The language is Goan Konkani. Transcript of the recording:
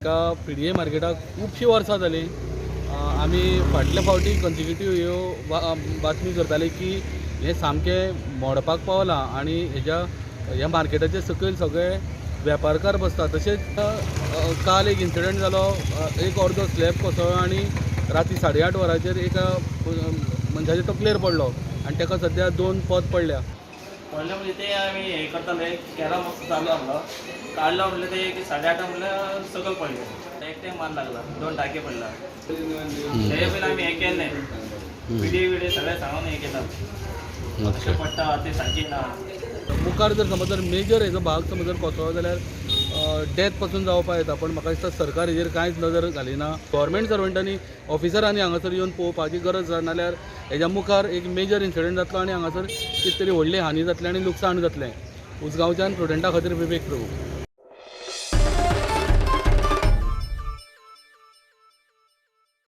हेका पीडीए मार्केटाक खुबशीं वर्सां जालीं. आमी फाटल्या फावटी कंसिक्युटीव ह्यो बातमी करताले की हें सामकें मोडपाक पावलां आनी हेज्या ह्या मार्केटाचे सकयल सगळे वेपारकार बसता. तशेंच काल एक इन्सिडंट जालो, एक अर्दो स्लॅब कोसळ्ळो आनी राती 8:30 वरांचेर एका मनशाचे तकलेर पडलो आनी ताका सद्या 2 पद पडल्या. पडले म्हणजे ते आमी हे करताले, कॅरम चालू आसलो, काडलो म्हणल्यार ते एक 8:30 म्हणल्यार सकयल पडले, एकटे मार लागला, 2 टाके पडला. ते पयलीं आमी हें केलें, विडियो विडियो सगळें सांगून हें केलां, अशें पडटा ते सारकी ना. मुखार जर समज जर मेजर हेजो भाग समज जर कोसळ्ळो जाल्यार डेथ पासून जावपाक येता, पण म्हाका दिसता सरकार हेजेर कांयच नदर घालिना. गव्हर्मेंट सर्वंटांनी ऑफिसरांनी हांगासर येवन पळोवपाची गरज आसा, नाल्यार हेज्या मुखार एक मेजर इन्सिडंट जातलो आनी हांगासर कितें तरी व्हडली हानी जातली आनी लुकसाण जातलें. उसगांवच्यान प्रुडंटा खातीर विवेक प्रभू.